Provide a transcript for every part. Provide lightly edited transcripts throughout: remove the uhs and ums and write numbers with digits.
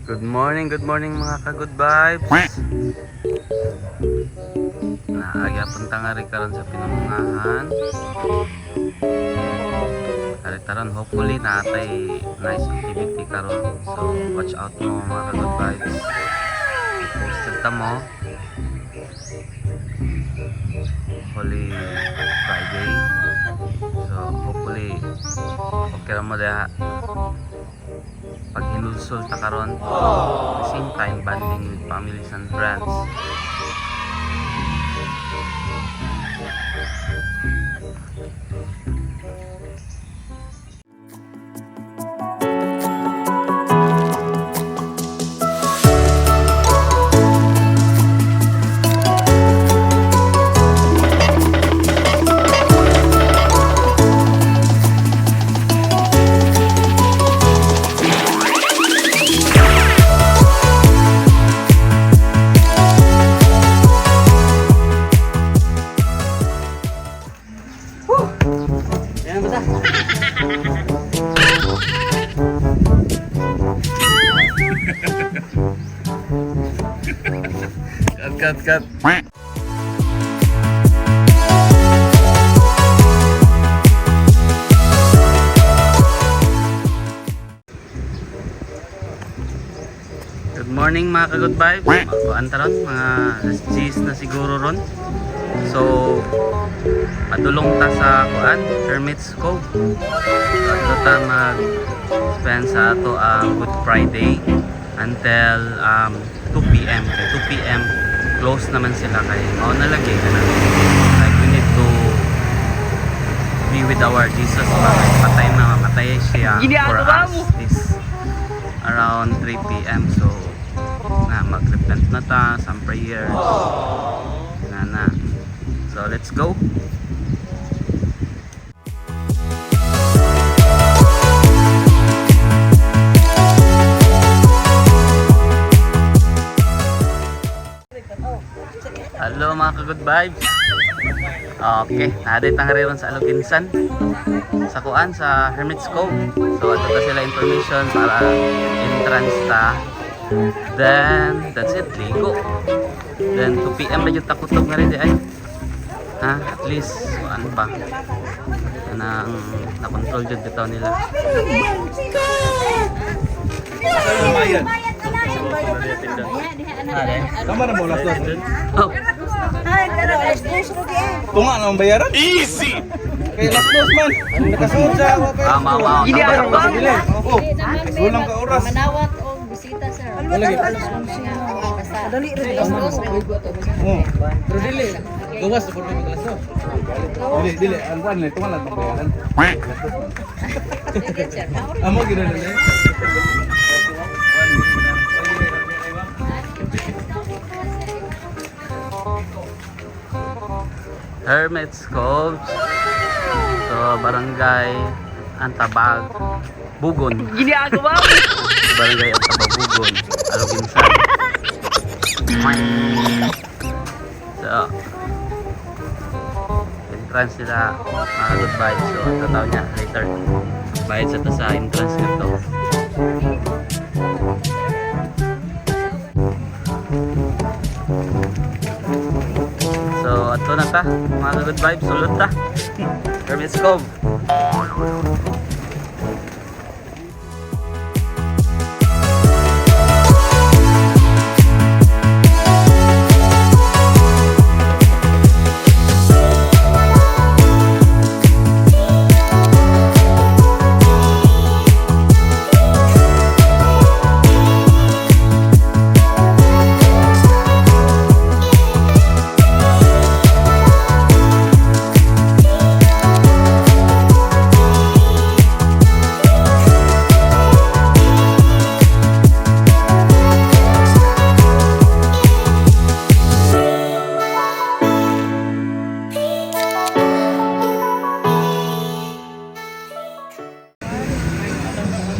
Good morning mga ka-good vibes. Naagya punta nga rin karon sa Pinamungahan. Karitaron, hopefully natay nice activity karon. So watch out mo mga ka-good vibes. I-posted ta mo. Hopefully Friday. So hopefully okay ra mo diha pag hinulsol ta karon, the same time bonding with families and friends. Yan ba ta? Cut, cut, cut. Good morning mga ka-good vibes. Kuan ta ron, mga alas 10 na siguro ron. So, padulong ta sa kuan, Hermit's Cove. So, adto ta mag spend sa ato ang Good Friday until 2 p.m. Kay 2 p.m. close naman sila kay mao na lagi kana. Like we need to be with our Jesus ba kay patay na mamatay siya for us this around 3 p.m. So na mag-repent na ta, some prayers. Na na. So let's go. Hello mga ka-good vibes. Okay, naday tang ron sa Aloginsan. Sa kuan sa Hermit's Cove. So ato ta sila information para entrance ta. Then that's it, ligo. Then 2 PM na jud ta kutob nga rin di ay. Ha, at least kuan pa. Anang na-control jud bitaw nila. Bayad. Tama na mo, last last. Oh, Tunga na ang bayaran? Easy! Kay last dos man. Nakasuot sa ako kay. Ah, mama. Oh, kulang ka oras. Manawat o bisita, sir. Lagi. Dali rin. Oh. Pero dili. Gawas sa pwede alas dos. Dili, dili. Ang kuan ni tunga lang ang bayaran. Amo gid na dili. Hermit's Cove. So, Barangay Antabag, Bugon. Ginagawa mo! Barangay Antabag, Bugon, Aloginsan. So, entrance nila mga good vibes. So, ang tataw niya later. Bayad sa to sa entrance nito. So, ato na ta. Mga good vibes, sulod ta. Hermit's Cove.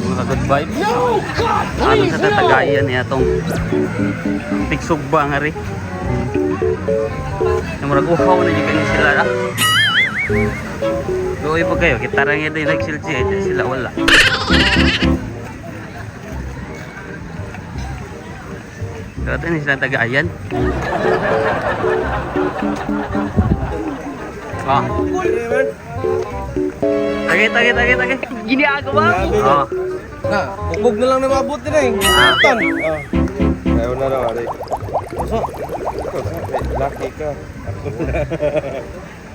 Mga good vibes. No, God, please, ano sa tatagayan niya itong tigsugba nga rin. Yung murag uhaw na dyan kayo sila. Ah. Luoy pa kayo, kita rin nga din nagsilsi, eh, sila wala. Dapat ni sila tagaayan. Ah. Tagay, tagay, tagay, tagay. Ginagawa mo. Oh. Na, bukog na lang na maabot din eh. Tan. Ayaw na raw, aray. Uso. Ikaw, sa lucky ka. Ako na.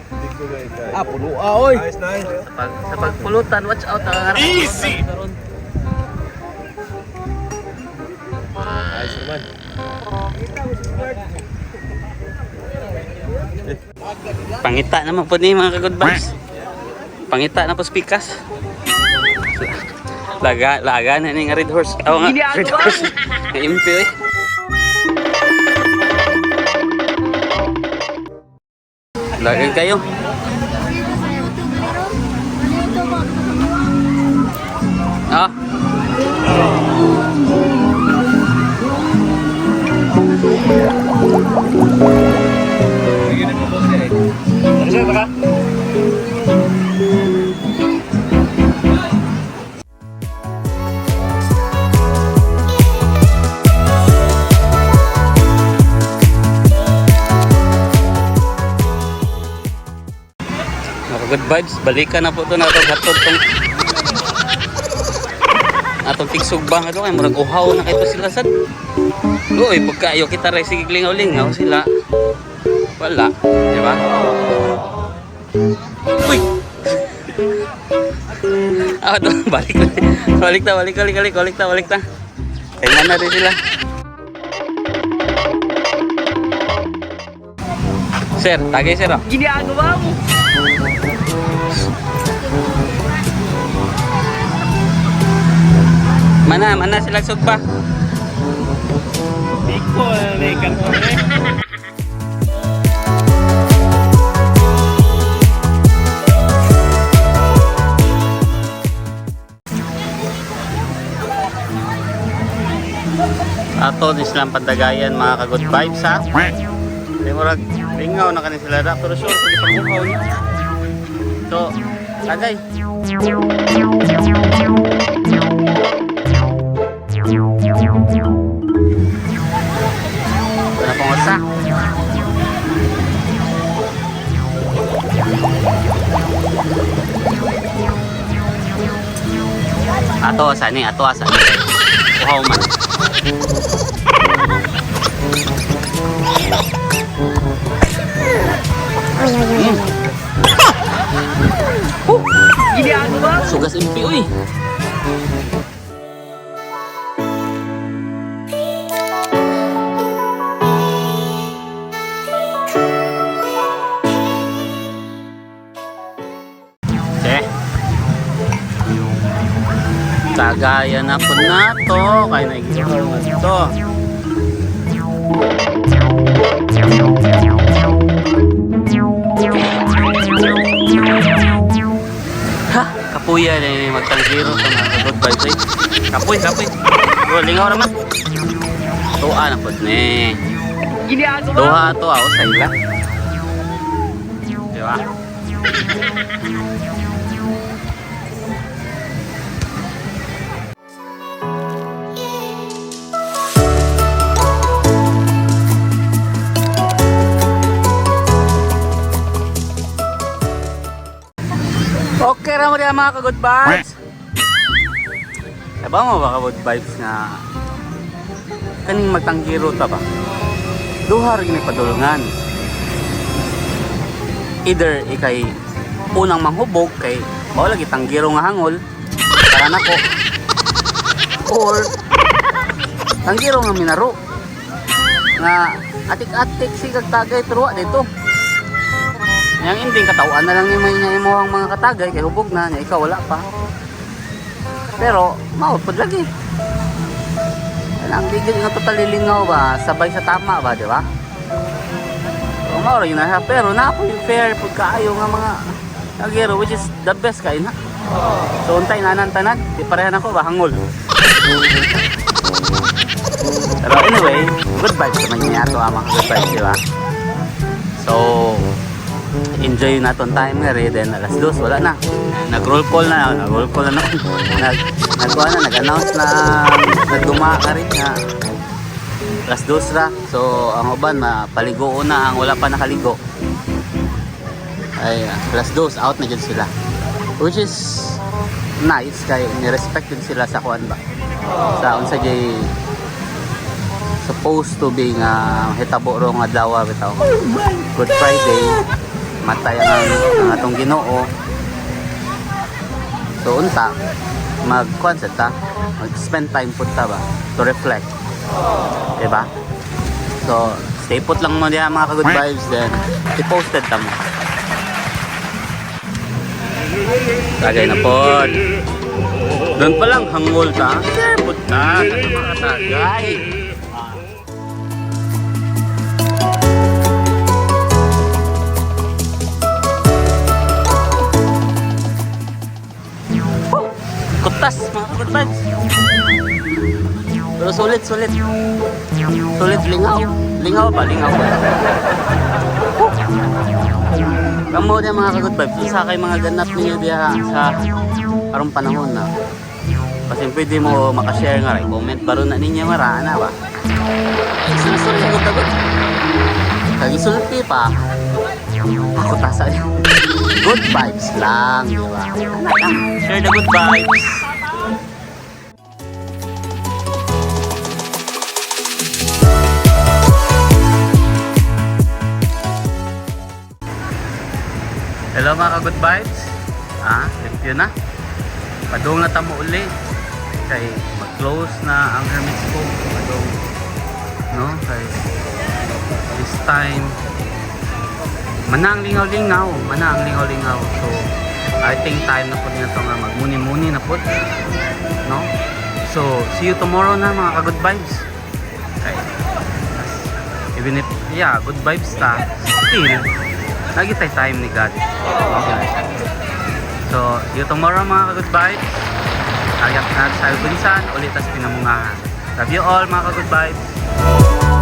Hindi ko na ikay. Ah, puno ah, oy. Ayos na ayos. Sa pagpulutan, watch out ang Easy. Ayos naman. Pangita naman po ni mga ka-good vibes. Pangita na po spikas. Laga, laga na ni nga red horse. Oh, nga, red horse. Nga MP eh. Lagan kayo. Ah. Mga good vibes, balikan na po ito na itong hatod tong atong tigsugba nga to kay murag uhaw na kay to sila sad. Uy, pagkaayo kita ray sige lingaw-lingaw sila. Wala, di ba? Uy. Ah, to, balik balik ta, balik balik balik balik ta, balik ta. Kay man na rin sila. Sir, tagay sir. Oh. Ginagawa mo. Mana, mana sila sugba. Ato ni silang pandagayan mga ka-good vibes ha. Di murag lingaw na kani sila ra pero sure pag ipanghukaw niya. So, tagay. Wala pong usa. Ato asa ni, ato asa ni. Uhaw man. Sugas impi uy. Che. Kagaya na po na to. Kaya na to. Ha? Kapuya na yung magtanggiro sa mga good vibes eh. Kapuy, kapuy. Bro, lingaw naman. Tuwa na po ni. Duha to ako sa ila. Di ba? Okay ra mo diha mga ka-good vibes. Aba mo ba ka-good vibes nga kaning magtanggiro ta ba? Duha ra gini padulungan. Either ikay unang manghubog kay mao lagi tanggiro nga hangol para nako or tanggiro nga minaro nga atik-atik sigag tagay pero wa dito. Yang ending katawaan na lang ni may nga imuhang mga katagay kay hubog na nya ikaw wala pa. Pero mao pud lagi. Ang gigil nga totally lingaw ba, sabay sa tama ba, di ba? So, mao ra yun na siya. Pero na po yung fair pud kaayo nga mga agero which is the best kay na. So untay nanan tanan, di parehan ako ba hangol. Pero anyway, good vibes naman niya ato ang mga good vibes, di ba? So, enjoy na tong time nga rin. Then alas 2, wala na. Nag-roll call na, nag-roll call na. Nag nagkuha na, nag-announce na nagduma ka rin nga. Alas 2 ra. So ang uban mapaligo na, ang wala pa nakaligo. Ay, alas 2 out na jud sila. Which is nice kay ni-respect din sila sa kuan ba. Sa unsa jay supposed to be nga hitabo ro nga adlaw bitaw. Good Friday, matay ang atong Ginoo. So unta mag kuan sa ta, mag-spend time pud ta ba to reflect. Diba? So stay put lang mo diha, mga ka-good vibes, then i-posted ta mo. Tagay na pod. Doon pa lang hangol ta. Sir, put na. Ano mga tagay? Kutas, mga ka-good vibes. Pero sulit, sulit. Sulit, lingaw. Lingaw ba? Lingaw ba? Kamo din, mga ka-good vibes. Unsa kay mga ganap ninyo diha sa karong panahon na? Kasi pwede mo makashare nga rin. Comment baro na ninyo mara na ba? Ay, sulsul sa gutagot. Kagisulti pa. Ako tasa. Good vibes lang, di ba? Anak, ah, share the good vibes. Hello, mga ka-good vibes. Ah, thank you na. Padung na tamo uli. Kay mag-close na ang Hermit's Cove. Padung. No? Kay this time manang lingaw-lingaw, manang lingaw-lingaw. So I think time na po niya to nga magmuni-muni na po. No? So see you tomorrow na, mga ka-good vibes. Kay even if, yeah, good vibes ta, still lagi tay time ni God. Okay na siya. So, see you tomorrow, mga ka-good vibes. Agap na sa Gunsan, ulit tas pinamungahan. Love you all, mga ka-good vibes.